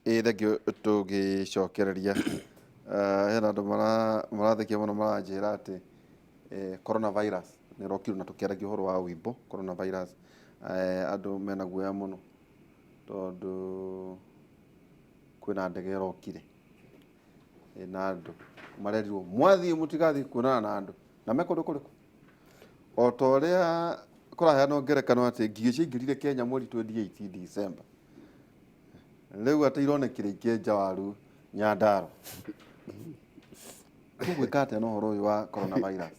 Ĩĩ thengio tũgĩcokereria. Hena andũ marathekia mũno maranjĩra atĩ coronavirus nĩ ĩrokire na tũkĩaragia ũhoro wa ũimbo coronavirus. Andũ mena guoya mũno tondũ kwĩna ndege ĩrokire ĩna andũ marerirwo mwathiĩ mũtigathiĩ kuonana na andũ na me kũndũ kũrĩkũ? O ta ũrĩa kũraheanwo ngerekano atĩ ngigĩ ciaingĩrire Kenya mweri 28 December. Rĩu atĩ ironekire ikĩenja waru Nyandarua. Tũgwĩka atĩa na ũhoro ũyũ wa coronavirus?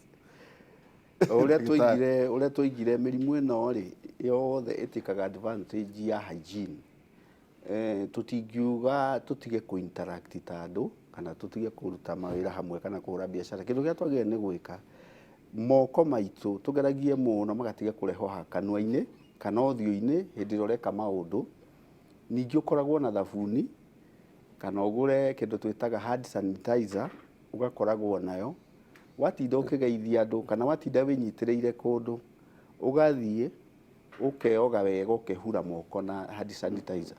Ũrĩa twaigire, ũrĩa twaigire mĩrimũ ĩno rĩ, yothe ĩtĩkaga advantage ya hygiene. Tũtingiuga tũtige kũ interact ta andũ kana tũtige kũruta mawĩra hamwe kana kũhũra biacara. Kĩndũ kĩrĩa twagĩrĩire nĩ gwĩka, moko maitũ tũgeragie mũno magatige kũrehwo haha kanua-inĩ kana ũthiũ-inĩ hĩndĩ ĩrĩa ũreka maũndũ. Ningĩ ũkoragwo na thabuni kana ũgũre kĩndũ twĩtaga hand sanitizer ũgakoragwo nayo. Watinda ũkĩgeithia andũ kana watinda wĩnyitĩrĩire kũndũ, ũgathiĩ ũkeoga wega ũkehura moko na hand sanitizer.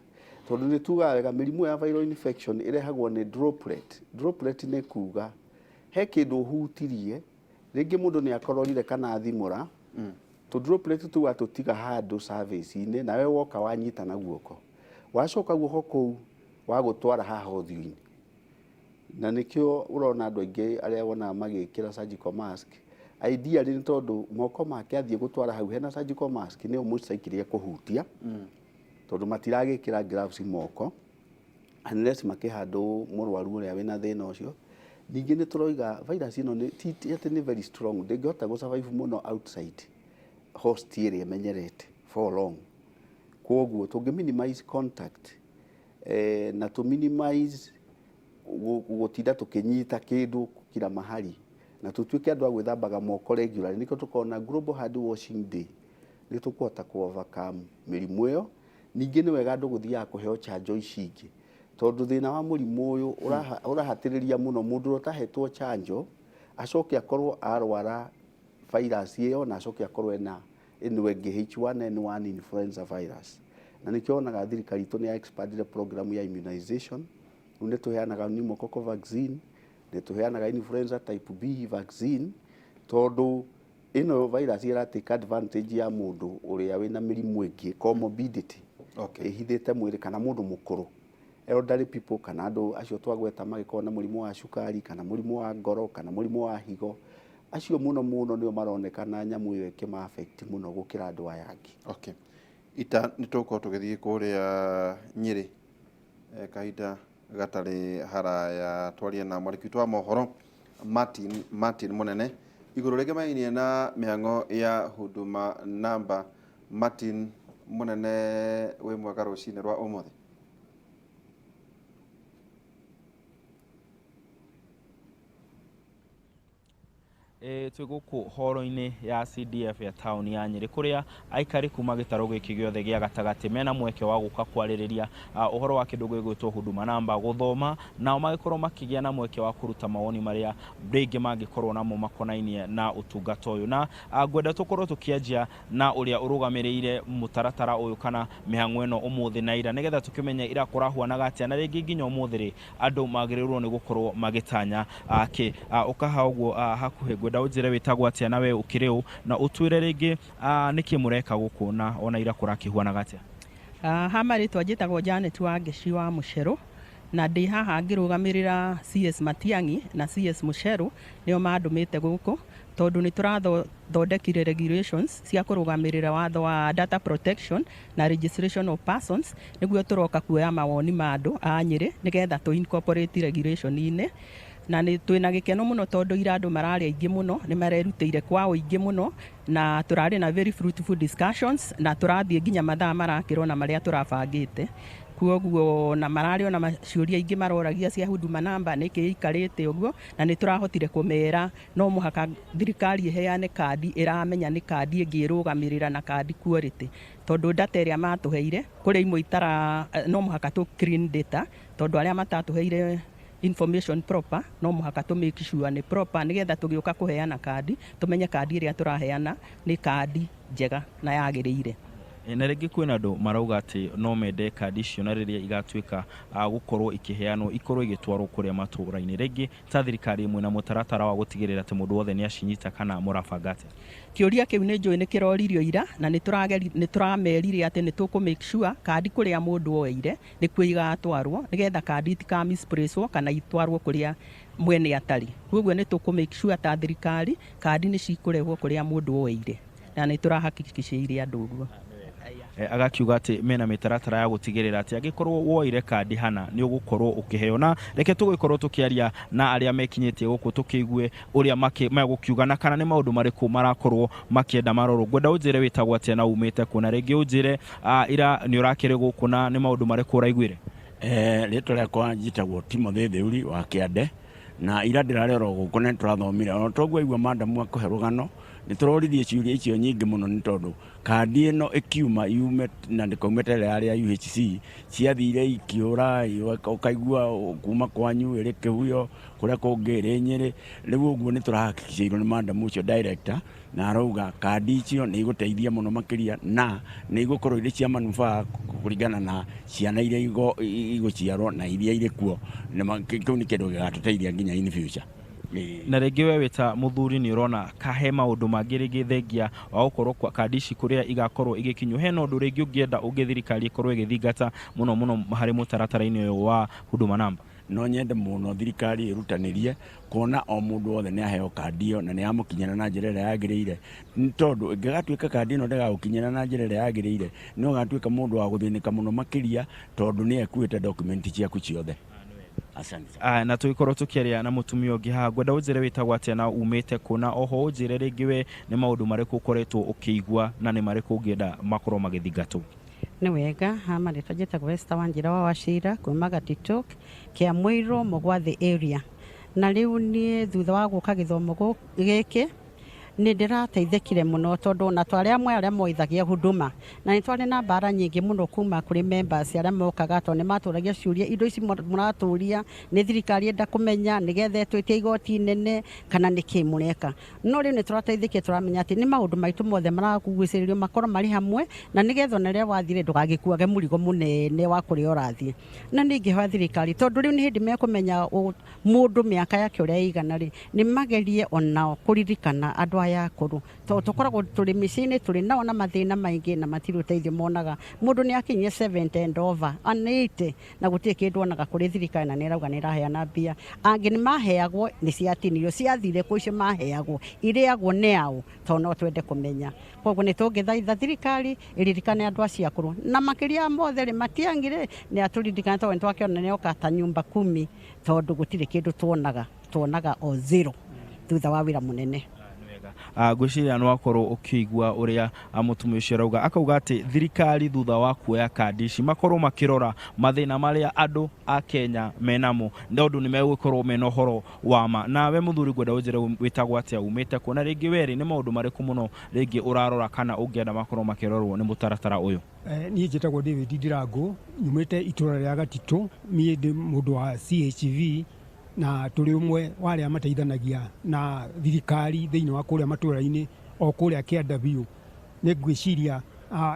Tondũ nĩ tugaga wega mĩrimũ ya viral infection ĩrehagwo nĩ droplet. Droplet nĩ kuga he kĩndũ ũhutirie, rĩngĩ mũndũ nĩ akororire kana athimũra, tũ droplet tũu atũtiga handũ surface-inĩ nawe woka wanyita na guoko. Wacoka guoko kũu wagũtwara haha ũthiũ-inĩ. Na nĩkĩo ũrona andũ aingĩ arĩa wonaga magĩkĩra surgical mask, ideally nĩ tondũ moko make athiĩ gũtwara hau hena surgical mask nĩyo most likely ekũhutia, tondũ matiragĩkĩra gloves moko unless makĩhandũ mũrwaru ũrĩa wĩna thĩna ũcio. Ningĩ nĩ tũroiga virus ĩno nĩ ti atĩ nĩ very strong, ndĩngĩhota gũ survive mũno outside host ĩrĩa ĩmenyerete for long. Kwoguo tũngĩ minimize contact na tũ minimize gũtinda tũkĩnyita kĩndũ kila mahali na tũtuĩke andũ a gwĩthambaga moko regularly, nĩkĩo tũkoragwo na Global Hand Washing Day, nĩ tũkũhota kũ overcome mĩrimũ ĩyo. Ningĩ nĩ wega andũ gũthiaga kũheo chanjo ici ingĩ, tondũ thĩna wa mũrimũ ũyũ ũrahatĩrĩria mũno mũndũ ũrĩa ũtahetwo chanjo acoke akorwo arwara virus ĩyo na acoke akorwo ena ĩno ĩngĩ H1N1 influenza virus. Na nĩkĩo wonaga thirikari itũ nĩ ya expandire program ya immunization. Rĩu nĩ tũheanaga pneumococcal vaccine, nĩ tũheanaga influenza type B vaccine, tondũ ĩno virus ĩra take advantage ya mũndũ ũrĩa wĩna mĩrimũ ĩngĩ comorbidity ĩhithĩte mwĩrĩ kana mũndũ mũkũrũ, elderly people, kana andũ acio twagweta magĩkorwo na mũrimũ wa cukari kana mũrimũ wa ngoro kana mũrimũ wa higo, acio mũno mũno nĩo maronekana nyamũ ĩyo ĩkĩma affect mũno gũkĩra andũ aya angĩ. Okay. Ita nĩ tũgũkorwo tũgĩthiĩ kũrĩa Nyĩrĩ kahinda gatarĩ haraya twarie na mwandĩki witũ wa mohoro Martin Mũnene igũrũ rĩngĩ mainie na mĩhang'o ya Huduma Number. Martin Mũnene, wĩ mwega rũcinĩ rwa ũmũthĩ? Twĩ gũkũ horo-inĩ ya CDF ya taũni ya Nyĩrĩ kũrĩa aikari kuma gĩtarũ gĩkĩ gĩothe gĩa gatagatĩ mena mweke wa gũka kwarĩrĩria ũhoro wa kĩndũ gĩgwĩtwo Huduma Number gũthoma, nao magĩkorwo makĩgĩa na mweke wa kũruta mawoni marĩa rĩngĩ mangĩkorwo namo makonainie na ũtungata ũyũ. Na ngwenda tũkorwo tũkĩanjia na ũrĩa ũrũgamĩrĩire mũtaratara ũyũ kana mĩhang'o ĩno ũmũthĩ na ira, nĩgetha tũkĩmenye ira kũrahuanaga atĩa na rĩngĩ nginya ũmũthĩ rĩ andũ magĩrĩirwo nĩ gũkorwo magĩtanya kĩ. Ũkaha ũguo hakuhĩ, ngwenda ũnjĩre wĩtagwo atĩa na we ũkĩrĩ ũ, na ũtwĩre rĩngĩ nĩkĩ mũreka gũkũ na ona ira kũrakĩhuanaga atĩa. Ha marĩtwa njĩtagwo Janet Wangeci wa Mũcerũ, na ndĩ haha ngĩrũgamĩrĩra CS Matiang'i na CS Mũcerũ, nĩo mandũmĩte gũkũ tondũ nĩ tũrathondekire regulations cia kũrũgamĩrĩra watho wa data protection na registration of persons, nĩguo tũroka kuoya mawoni ma andũ a Nyĩrĩ nĩgetha tũ incorporate regulation-inĩ. Na nĩ twĩna gĩkeno mũno tondũ ira andũ mararĩ aingĩ mũno, nĩ marerutĩire kwa ũingĩ mũno, na tũrarĩ na very fruitful discussions, na tũrathiĩ nginya mathaa marakĩra ona marĩa tũrabangĩte. Kwoguo na mararĩ ona ciũria ingĩ maroragia cia Huduma Number nĩkĩ ĩikarĩte ũguo, na nĩ tũrahotire kũmera no mũhaka thirikari ĩheane kandi ĩramenya nĩ kandi ĩngĩrũgamĩrĩra na kandi quality, tondũ data ĩrĩa matũheire kũrĩ imwe itara, no mũhaka tũ clean data, tondũ arĩa matatũheire information proper no mũhaka tũ make sure nĩ proper, nĩgetha tũgĩũka kũheana kandi tũmenye kandi ĩrĩa tũraheana nĩ kandi njega na yagĩrĩire. Na rĩngĩ kwĩna andũ marauga atĩ no mende kandi icio na rĩrĩa igatuĩka gũkorwo ikĩheanwo ikorwo igĩtwarwo kũrĩa matũũra-inĩ, rĩngĩ ta thirikari ĩmwe na mũtaratara wa gũtigĩrĩra atĩ mũndũ wothe nĩ acinyita, kana mũrabanga atĩa? Kĩũria kĩu nĩ njũĩ nĩ kĩroririo ira, na nĩ tũramerire atĩ nĩ tũkũ make sure kandi kũrĩa mũndũ oeire nĩkuo igatwarwo, nĩgetha kandi itika misplacewo kana itwarwo kũrĩa mwene atarĩ. Koguo nĩ tũkũ make sure ta thirikari kandi nĩ cikũrehwo kũrĩa mũndũ oeire, na nĩ tũrahakikicĩire andũ ũguo. Agakiuga atĩ mena mĩtaratara ya gũtigĩrĩra atĩ angĩkorwo woire kandi hana nĩ ũgũkorwo ũkĩheo. Na reke tũgĩkorwo tũkĩaria na arĩa mekinyĩtie gũkũ tũkĩigue ũrĩa megũkiuga na kana nĩ maũndũ marĩkũ marakorwo makĩenda marorwo. Ngwenda ũnjĩre wĩtagwo atĩa na umĩte kũ, na rĩngĩ ũnjĩre ira nĩ ũrakĩrĩ gũkũ na nĩ maũndũ marĩkũ ũraiguire? Rĩtwa rĩakwa njĩtagwo Timothy Theuri wa Kĩande, na ira ndĩrarĩ oro gũkũ na nĩtũrathomire ona toguo aigua madamu akũhe rũgano, nĩtũroririe ciũria icio nyingĩ mũno, nĩ tondũ kandi ĩno ĩkiuma yume na ndĩkaumĩte ĩrĩa yarĩ ya UHC, ciathire ikĩũra, ũkaigua kuma kwanyu ĩrĩ Kĩhuyo, kũrĩa kũngĩ ĩrĩ Nyĩrĩ. Rĩu ũguo nĩtũrahakikicĩirwo nĩ madamu ũcio director, na arauga kandi icio nĩ igũteithia mũno makĩria na nĩ igũkorwo irĩ cia manufaa kũringana na ciana iria igũciarwo na iria irĩ kuo. Kĩu nĩ kĩndũ gĩgatũteithia nginya in future. Na rĩngĩ we wĩta mũthuri nĩ ũrona kahe maũndũ mangĩ rĩngĩ thengia wa gũkorwo kandi ici kũrĩa igakorwo igĩkinywo, hena ũndũ rĩngĩ ũngĩenda ũngĩ thirikari ĩkorwo ĩgĩthingata mũno mũno harĩ mũtaratara-inĩ ũyũ wa Huduma Namba? No nyende mũno thirikari ĩrutanĩrie kuona o mũndũ wothe nĩ aheo kandi ĩyo na nĩ yamũkinyĩra na njĩra ĩrĩa yagĩrĩire, nĩ tondũ ĩngĩgatuĩka kandi ĩno ndĩgagũkinyĩra na njĩra ĩrĩa yagĩrĩire, nĩ ũgatuĩka mũndũ wa gũthĩnĩka mũno makĩria, tondũ nĩ ekuĩte document ciaku ciothe. Asante. Na tũgĩkorwo tũkĩaria na mũtumia ũngĩ haha, ngwenda ũnjĩre wĩtagwo atĩa na umĩte kũ, na oho ũnjĩre rĩngĩ we nĩ maũndũ marĩkũ ũkoretwo ũkĩigua na nĩ marĩkũ ũngĩenda makorwo magĩthingatwo? Nĩ wega, ha marĩtwa njĩtagwo Esther Wanjira wa Wachira kuma Gatito kĩa Mũirũ Mũgwathĩ area. Na rĩu niĩ thutha wa gũka gĩthomo gĩkĩ nĩ ndĩrateithĩkire mũno, tondũ ona twarĩ amwe arĩa moithagia huduma, na nĩ twarĩ na mbara nyingĩ mũno kuma kũrĩ members arĩa mokaga, tondũ nĩ matũragia ciũria, indo ici mũratũria nĩ thirikari enda kũmenya nĩgetha ĩtwĩtie igoti inene kana nĩ kĩ mũreka. No rĩu nĩ tũrateithĩkire, tũramenya atĩ nĩ maũndũ maitũ mothe maragucĩrĩrio makorwo marĩ hamwe, na nĩgetha ona rĩrĩa wathire ndũgagĩkuage mũrigo mũnene wa kũrĩa ũrathiĩ. Na nĩ ingĩhoya thirikari, tondũ rĩu nĩ hĩndĩ mekũmenya mũndũ mĩaka yake ũrĩa ĩigana rĩ, nĩ magerie onao kũririkana andũ aya akũrũ, tondũ tũkoragwo tũrĩ mĩciĩ-inĩ tũrĩ nao na mathĩna maingĩ na matirĩ ũteithio monaga. Mũndũ nĩ akinyie 70 and over, ana 80, na gũtirĩ kĩndũ onaga kũrĩ thirikari, na nĩ ĩrauga nĩ ĩraheana mbia. Angĩ nĩ maheagwo nĩ ciatinirio, ciathire kũ icio maheagwo, irĩagwo nĩ aũ, tondũ no twende kũmenya. Koguo nĩ tũngĩthaitha thirikari ĩririkane andũ acio akũrũ, na makĩria mothe rĩ, Matiang'i rĩ nĩ atũririkane, tondũ nĩ twakĩona nĩ oka ta nyumba kumi, tondũ gũtirĩ kĩndũ tuonaga, tuonaga o zero thutha wa wĩra mũnene. Ngwĩciria nĩ wakorwo ũkĩigua ũrĩa mũtumia ũcio arauga, akauga atĩ thirikari thutha wa kuoya kandi ici makorwo makĩrora mathĩna marĩa andũ a Kenya menamo, tondũ nĩ megũkorwo mena ũhoro wa ma. Nawe mũthuri ngwenda ũnjĩre wĩtagwo atĩa, umĩte kũ, na rĩngĩ werĩ nĩ maũndũ marĩkũ mũno rĩngĩ ũrarora kana ũngĩenda makorwo makĩrorwo nĩ mũtaratara ũyũ? Niĩ njĩtagwo David Ndirango, nyumĩte itũra rĩa Gatitũ, niĩ ndĩ mũndũ wa CHV, na tũrĩ ũmwe wa arĩa mateithanagia na thirikari thĩinĩ wa kũrĩa matũra-inĩ o kũrĩa kĩanda biũ. Nĩ ngwĩciria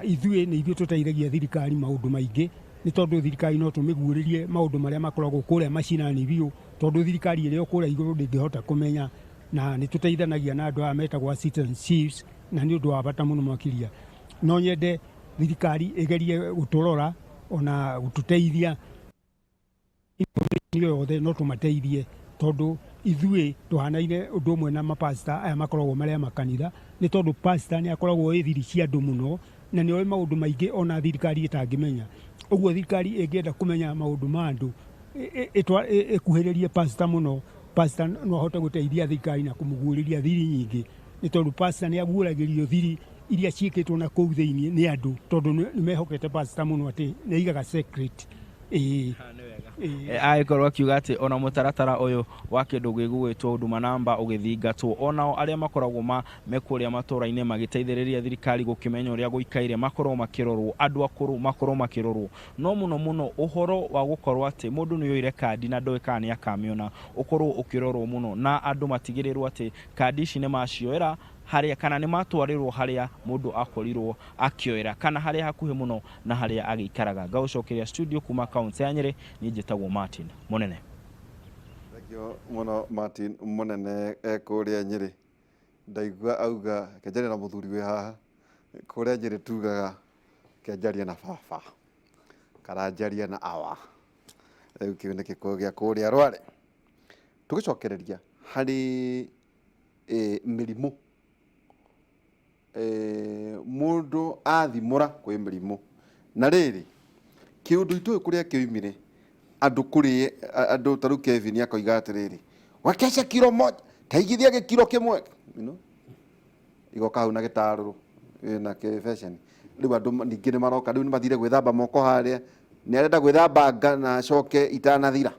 ithuĩ nĩ ithuĩ tũteithagia thirikari maũndũ maingĩ, nĩ tondũ thirikari no tũmĩguũrĩrie maũndũ marĩa makoragwo kũrĩa macinani biũ, tondũ thirikari ĩrĩa kũrĩa igũrũ ndĩngĩhota kũmenya, na nĩ tũteithanagia na andũ aya metagwo assistant chiefs, na nĩ ũndũ wa bata mũno makĩria. No nyende thirikari ĩgerie gũtũrora ona gũtũteithia yothe, no tũmateithie, tondũ ithuĩ tũhanaine ũndũ ũmwe na mapasta aya makoragwo marĩ a makanitha, nĩ tondũ pasta nĩ akoragwo ĩ thiri cia andũ mũno na nĩ oĩ maũndũ maingĩ ona thirikari ĩtangĩmenya. Ũguo thirikari ĩngĩenda kũmenya maũndũ ma andũ ĩkuhĩrĩrie pasta mũno, pasta no ahote gũteithia thirikari na kũmũguũrĩria thiri nyingĩ, nĩ tondũ pasta nĩ aguũragĩrio thiri iria ciĩkĩtwo na kũu thĩinĩ nĩ andũ, tondũ nĩ mehokete pasta mũno atĩ nĩ aigaga secret. Agĩkorwo akiuga atĩ ona mũtaratara ũyũ wa kĩndũ gĩgũgwĩtwo Huduma Namba ũgĩthingatwo, onao arĩa makoragwo me kũrĩa matũra-inĩ magĩteithĩrĩria thirikari gũkĩmenya ũrĩa gũikaire makorwo makĩrorwo, andũ akũrũ makorwo makĩrorwo, no mũno mũno ũhoro wa gũkorwo atĩ mũndũ nĩ oire kandi na ndoĩ kana nĩ akamĩona ũkorwo ũkĩrorwo mũno, na andũ matigĩrĩrwo atĩ kandi ici nĩ macioera Harĩa kana nĩ matwarĩrwo harĩa mũndũ akorirwo akĩoera kana harĩa hakuhĩ mũno na harĩa agĩikaraga. Ngagũcokeria studio kuma kaunti ya Nyĩrĩ, niĩ njĩtagwo Martin Mũnene. Thengiũ mũno Martin Mũnene e kũrĩa Nyĩrĩ. Ndaigua auga reke njarie na mũthuri wĩ haha. Kũrĩa Nyĩrĩ tugaga reke njarie na baba kana njarie na awa. Rĩu kĩu nĩ Gĩkũyũ gĩa kũrĩa Rware. Tũgĩcokereria harĩ mĩrimũ, mũndũ athimũra kwĩ mĩrimũ. Na rĩrĩ, kĩũndũ itũĩ kũrĩa kĩoimire, andũ kũrĩ andũ ta rĩu Kevin akoiga atĩrĩrĩ, wekesha kiro moja, ta igithia gĩkiro kĩmwe, you know? Igoka hau na gĩtarũrũ na kĩbeceni. Rĩu andũ ningĩ nĩ maroka, rĩu nĩ mathire gwĩthamba moko harĩa, nĩ arenda gwĩthamba nga na acoke itanathira.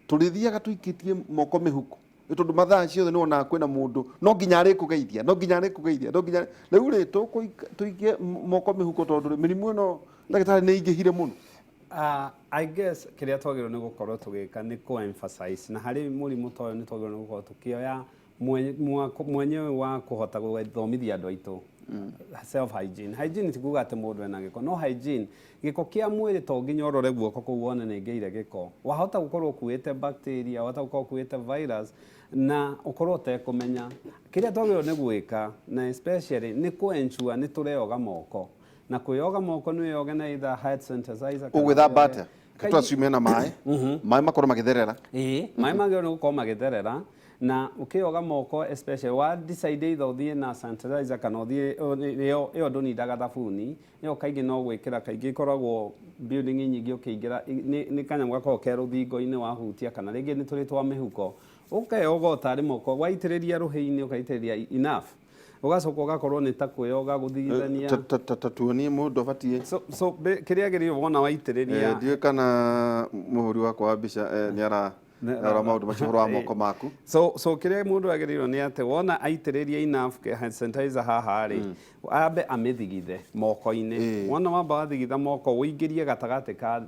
Tũrĩthiaga tũikĩtie moko mĩhuko nĩ tondũ mathaa ciothe nĩ wonaga kwĩna mũndũ no nginya arĩkũgeithia, no nginya arĩkũgeithia, no nginya rĩu rĩ tũikie moko mĩhuko tondũ rĩ, mĩrimũ ĩno ndagĩtarĩ nĩ ĩingĩhire mũno. I guess kĩrĩa twagĩrĩirwo nĩ gũkorwo tũgĩka nĩ kũ emphasize na harĩ mũrimũ ta ũyũ nĩ twagĩrĩirwo nĩ gũkorwo tũkĩoya mwenyewe wa kũhota gũthomithia andũ aitũ self hygiene. Hygiene ti kuga atĩ mũndũ ena gĩko, no hygiene gĩko kĩa mwĩrĩ to nginya ũrore guoko kũu wone nĩ ngĩire gĩko. Wahota gũkorwo ũkuĩte bacteria, wahota gũkorwo ũkuĩte virus na ũkorwo ũtekũmenya. Kĩrĩa twagĩrĩirwo nĩ gwĩka na especially nĩ kũ ensure nĩ tũreoga moko. Na kwĩyoga moko nĩ wĩyoge na either hand sanitizer kana Ũgwĩthamba atĩa? Reke tũ assume hena maĩ, maĩ makorwo magĩtherera. Ĩĩ, maĩ magĩrĩirwo nĩ gũkorwo magĩtherera na ũkĩyoga moko especially wa decide either ũthiĩ na sanitizer kana ũthiĩ ĩyo ĩyo ndũnindaga thabuni, ĩyo kaingĩ no gwĩkĩra kaingĩ ĩkoragwo building nyingĩ ũkĩingĩra nĩ kanyamũ gakoragwo ke rũthingo-inĩ wahutia kana rĩngĩ nĩ tũrĩ twa mĩhuko, ũkeyoga o tarĩ moko, waitĩrĩria rũhĩ-inĩ ũgaitĩrĩria enough, ũgacoka ũgakorwo nĩ ta kwĩyoga gũthigithania. Ta tuonie mũndũ abatiĩ. So kĩrĩa agĩrĩirwo wona waitĩrĩria. Ndiũĩ kana mũhũri wakwa wa mbica nĩ ara arora maũndũ macio ũhoro wa moko maku. So kĩrĩa mũndũ agĩrĩirwo nĩ atĩ wona aitĩrĩria enough hand sanitizer haha rĩ, ambe amĩthigithe moko-inĩ. Wona wamba wathigitha moko, ũingĩrie gatagatĩ ka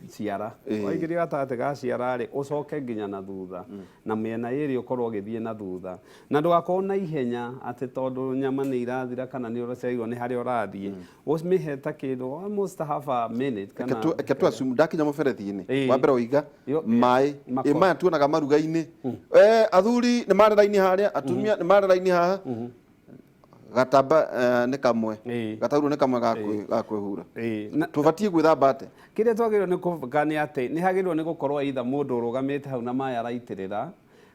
ciara. Waingĩria gatagatĩ ga ciara rĩ, ũcoke nginya na thutha. Na mĩena ĩrĩ ũkorwo ũgĩthiĩ na thutha. Na ndũgakorwo na ihenya atĩ tondũ nyama nĩ irathira kana nĩ ũracereirwo nĩ harĩa ũrathiĩ. Ũmĩhe ta kĩndũ almost half a minute kana Reke tu assume ndakinya mũberethi-inĩ wa mbere ũiga maĩ ĩ maya tuonaga maruga-inĩ, athuri nĩ marĩ raini harĩa, atumia nĩ marĩ raini haha, gatamba nĩ kamwe, gataurũ nĩ kamwe ga kwĩhura, tũbatiĩ gwĩthamba atĩa? Kĩrĩa twagĩrĩirwo nĩ kũbanga nĩ atĩ nĩ hagĩrĩirwo nĩ gũkorwo either mũndũ ũrũgamĩte hau na maĩ araitĩrĩra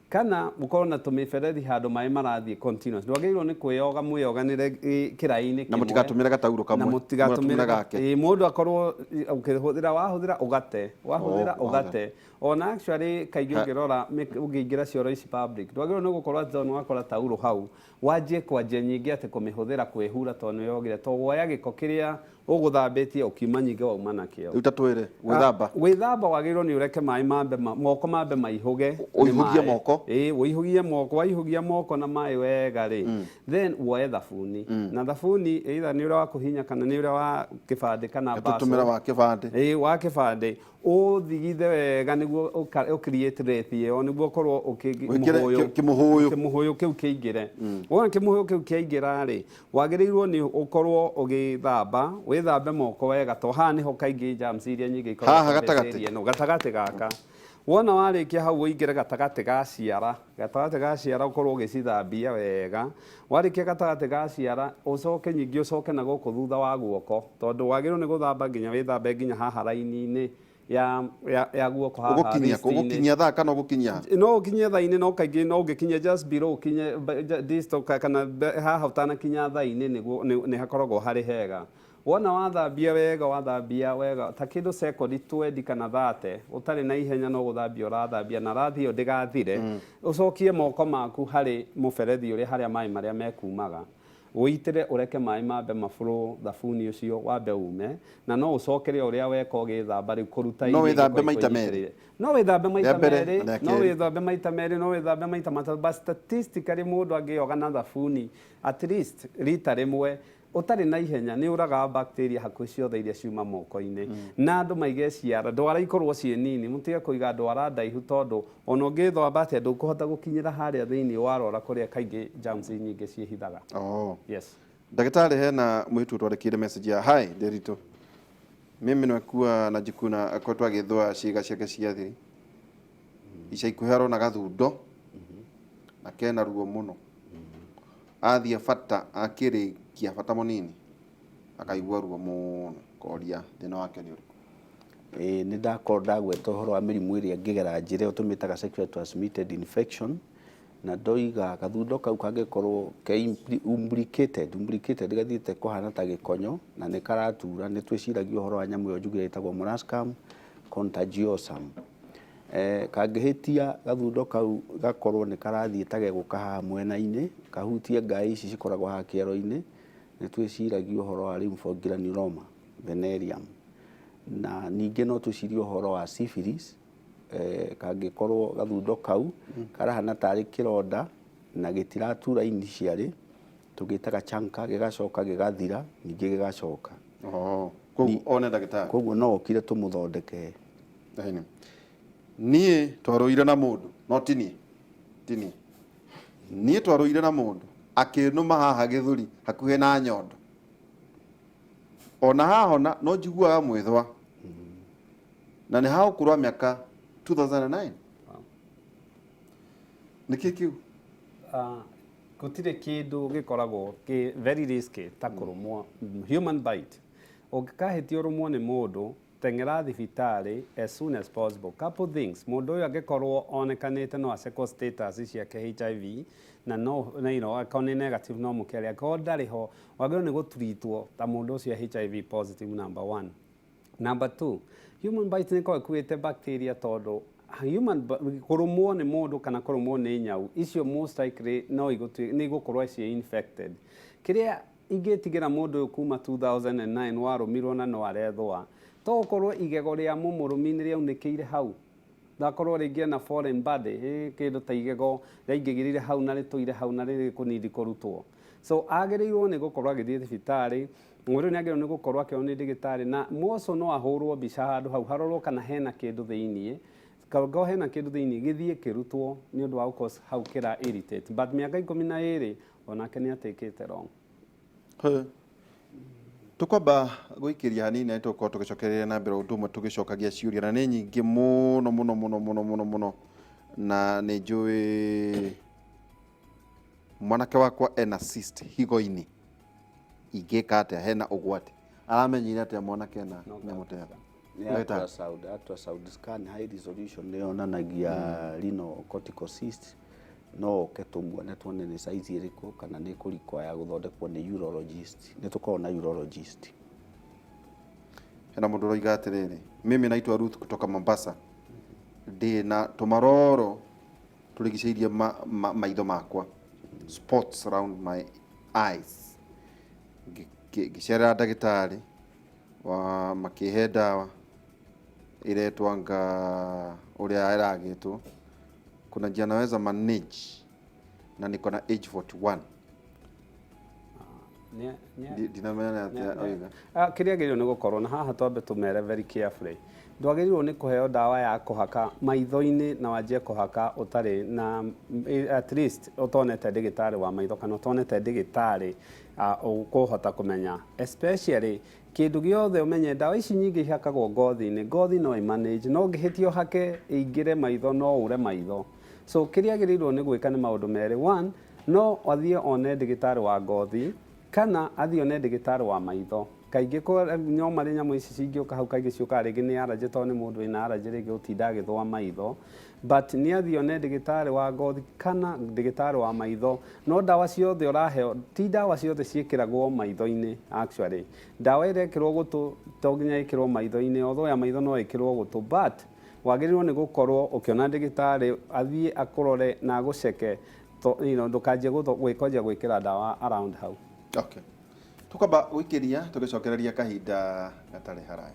kana mũkorwo na tũmĩberethi handũ maĩ marathiĩ continuous. Ndwagĩrĩirwo nĩ kwĩyoga mwĩyoganĩre kĩraĩ-inĩ Na mũtigatũmĩre gataurũ kamwe, na mũtigatũmĩre gake. Ĩĩ, mũndũ akorwo ũkĩhũthĩra, wahũthĩra ũgate, wahũthĩra ũgate. Ona actually kaingĩ ũngĩrora ũngĩingĩra cioro ici public, ndwagĩrĩirwo nĩ gũkorwo atĩ tondũ nĩwakora taurũ hau, wanjie kwanjia nyingĩ atĩ kũmĩhũthĩra kwĩhura tondũ nĩwĩyogire, tondũ woya gĩko kĩrĩa ũgũthambĩtie ũkiuma nyingĩ wauma nakĩo. Rĩu ta twĩre, gwĩthamba. Gwĩthamba wagĩrĩirwo nĩ ũreke maĩ mambe moko mambe maihũge nĩ Ũihũgie maĩ. moko. Ĩĩ, ũihũgie moko, waihũgia moko na maĩ wega rĩ, then woe thabuni. Na thabuni either nĩ ũrĩa wa kũhihinya kana nĩ ũrĩa wa kĩbandĩ kana Reke tũtũmĩre baso. wa kĩbandĩ. Ĩĩ, wa kĩbandĩ. Ũthigithe wega nĩguo ũ create lathe ĩyo nĩguo ũkorwo Wĩkĩre kĩmũhũyũ. Kĩmũhũyũ kĩu kĩingĩre. Wona kĩmũhũyũ kĩu kĩaingĩra rĩ, wagĩrĩirwo nĩ ũkorwo ũgĩthamba, wĩthambe moko wega tondũ haha nĩho kaingĩ germs iria nyingĩ ikoragwo Haha gatagatĩ? ĩno, gatagatĩ gaka. Wona warĩkia hau ũingĩre gatagatĩ ga ciara, gatagatĩ ga ciara ũkorwo ũgĩcithambia wega. Warĩkia gatagatĩ ga ciara, ũcoke ningĩ ũcoke na gũkũ thutha wa guoko, tondũ wagĩrĩirwo nĩ gũthamba nginya wĩthambe nginya haha raini-inĩ ya guoko haha Ũgũkinyia kũ? wrist-inĩ. Ũgũkinyia thaa kana ũgũkinyia ha? No ũkinyie thaa-inĩ, no kaingĩ no ũngĩkinyia just below ũkinye distal kana haha ũtanakinya thaa-inĩ nĩguo nĩ hakoragwo harĩ hega. Wona wathambia wega, wathambia wega ta kĩndũ sekondi twendi kana thate, ũtarĩ na ihenya no gũthambia ũrathambia na rathi ĩyo ndĩgathire, ũcokie moko maku harĩ mũberethi ũrĩa harĩa maĩ marĩa mekumaga, ũitĩre ũreke maĩ mambe ma flow thabuni ũcio wambe ume, na no ũcokere o ũrĩa weka ũgĩthamba rĩu kũruta No iria wĩthambe ingĩkorwo maita merĩ? ikũnyitĩrĩire. No wĩthambe maita Rĩa mbere merĩ, na rĩa no kerĩ. wĩthambe maita merĩ, no wĩthambe maita matatũ, but statistically mũndũ angĩyoga na thabuni at least rita rĩmwe, Ũtarĩ na ihenya nĩ ũragaga bacteria hakuhĩ ciothe iria ciuma moko-inĩ. Na andũ maige ciara, ndwara ikorwo ciĩ nini, mũtige kũiga ndwara ndaihu tondũ ona ũngĩthamba atĩa ndũkũhota gũkinyĩra harĩa thĩinĩ warora kũrĩa kaingĩ germs nyingĩ ciĩhithaga. Oh. Yes. Ndagĩtarĩ, hena mwĩtu twandĩkĩire message ya hi Nderitu, mimi nimekuwa najikuna, akoretwo agĩthũa ciĩga ciake cia thiri, ica ikuhĩ arona gathundo na kena ruo mũno, athiĩ bata akĩrĩkia bata mũnini akaigua ruo mũno, koria thĩna wake nĩ ũrĩkũ? Ĩĩ, nĩ ndakorwo ndagweta ũhoro wa mĩrimũ ĩrĩa ĩngĩgera njĩra ĩyo tũmĩtaga sexually transmitted infection, na ndoiga gathundo kau kangĩkorwo ke umbilicated, umbilicated gathiĩte kũhana ta gĩkonyo na nĩ karatura, nĩ twĩciragia ũhoro wa nyamũ ĩyo njugire ĩtagwo molluscum contagiosum. Kangĩhĩtia gathundo kau gakorwo nĩ karathiĩ ta gegũka haha mwena-inĩ, kahutie ngaĩ ici cikoragwo haha kĩero-inĩ, nĩ twĩciragia ũhoro wa lymphogranuloma venereum. Na ningĩ no twĩcirie ũhoro wa syphilis, kangĩkorwo gathundo kau karahana tarĩ kĩronda na gĩtiratura initially, tũgĩtaga chanka, gĩgacoka gĩgathira, ningĩ gĩgacoka. Oh, koguo one ndagĩtarĩ. Koguo no okire tũmũthondeke. Ĩni. Niĩ twarũire na mũndũ, no ti niĩ, ti niĩ. Niĩ twarũire na mũndũ akĩnũma haha gĩthũri hakuhĩ na nyondo, ona hahona no njiguaga mwĩthwa, na nĩ ha ũkũrũ wa mĩaka 2009. Nĩkĩ kĩu? Gũtirĩ kĩndũ gĩkoragwo kĩ very risky ta kũrũmwo, human bite. Ũngĩkahĩtia ũrũmwo nĩ mũndũ, teng'era thibitarĩ as soon as possible. Couple things, mũndũ ũyũ angĩkorwo onekanĩte no acekwo status ciake HIV na no na akorwo nĩ negative no mũkĩaria, angĩkorwo ndarĩ ho wagĩrĩirwo nĩ gũtreatwo ta mũndũ ũcio HIV positive, number one. Number two, human bite nĩ ĩkoragwo ĩkuĩte bacteria, tondũ human kũrũmwo nĩ mũndũ kana kũrũmwo nĩ nyau icio most likely no nĩ igũkorwo ciĩ infected. Kĩrĩa ingĩtigĩra mũndũ ũyũ kuma 2009 warũmirwo na no arethũa, to gũkorwo igego rĩa mũmũrũmi nĩ rĩaunĩkĩire hau, ndakorwo rĩngĩ ena foreign body, kĩndũ ta igego rĩaingĩrire hau na rĩtũire hau na rĩrĩ kũnindi kũrutwo. So agĩrĩirwo nĩ gũkorwo agĩthiĩ thibitarĩ. Mũndũ ũyũ nĩ agĩrĩirwo nĩ gũkorwo akĩonwo nĩ ndagĩtarĩ, na moco no ahũrwo mbica handũ hau harorwo kana hena kĩndũ thĩiniĩ. Angĩkorwo hena kĩndũ thĩiniĩ, gĩthiĩ kĩrutwo nĩ ũndũ wa gũkorwo hau kĩra irritate. But mĩaka 12 onake nĩ atekĩte wrong. Tũkwamba gũikĩria hanini na tũgũkorwo tũgĩcokereria na mbere ũndũ ũmwe tũgĩcokagia ciũria, na nĩ nyingĩ mũno mũno mũno mũno mũno mũno, na nĩ njũĩ mwanake wakwa ena cyst higo-inĩ, ingĩka atĩa? Hena ũgwati? Aramenyire atĩa mwanake ena nyamũ ta ĩyo? Nĩ ultrasound, ultrasound scan high resolution nĩ yonanagia renal cortical cyst. No oke tũmuone, tuone nĩ size ĩrĩkũ kana nĩ kũrequire gũthondekwo nĩ urologist. Nĩ tũkoragwo na urologist. Hena mũndũ ũroiga atĩrĩrĩ, mimi naitwa Ruth kutoka Mombasa, ndĩna tũmaroro tũrigicĩirie maitho makwa, spots around my eyes. Ngĩcerera ndagĩtarĩ wa makĩhe ndawa ĩretwo anga ũrĩa ĩragĩtwo, kuna njia naweza manage na niko na age 41? Ndinamenya nĩ atĩa oiga. Kĩrĩa agĩrĩirwo nĩ gũkorwo na haha, twambe tũmere very carefully, ndwagĩrĩirwo nĩ kũheo ndawa ya kũhaka maitho-inĩ na wanjie kũhaka ũtarĩ na at least ũtonete ndĩgĩtarĩ wa maitho kana ũtonete ndĩgĩtarĩ ũkũhota kũmenya, especially kĩndũ gĩothe ũmenye ndawa ici nyingĩ ihakagwo ngothi-inĩ. Ngothi no ĩmanage, no ũngĩhĩtia ũhake ĩingĩre maitho no ũre maitho. So kĩrĩa agĩrĩirwo nĩ gwĩka nĩ maũndũ merĩ. One, no athiĩ one ndĩgĩtarĩ wa ngothi kana athiĩ one ndĩgĩtarĩ wa maitho. Kaingĩ no marĩ nyamũ ici cingĩũka hau, kaingĩ ciũkaga rĩngĩ nĩ allergy, tondũ nĩ mũndũ wĩna allergy rĩngĩ gũtinda agĩthũa maitho, but nĩ athiĩ one ndĩgĩtarĩ wa ngothi kana ndĩgĩtarĩ wa maitho. No ndawa ciothe ũraheo, ti ndawa ciothe ciĩkĩragwo maitho-inĩ. Actually, ndawa ĩrekĩrwo gũtũ to nginya ĩkĩrwo maitho-inĩ, although ya maitho no ĩkĩrwo gũtũ, but wagĩrĩirwo nĩ gũkorwo ũkĩona ndĩgĩtarĩ athiĩ akũrore na agũceke ndũkanjie gwĩkonjia gwĩkĩra ndawa around hau. Okay. Tukwamba gũikĩria tũgĩcokereria kahinda gatarĩ haraya.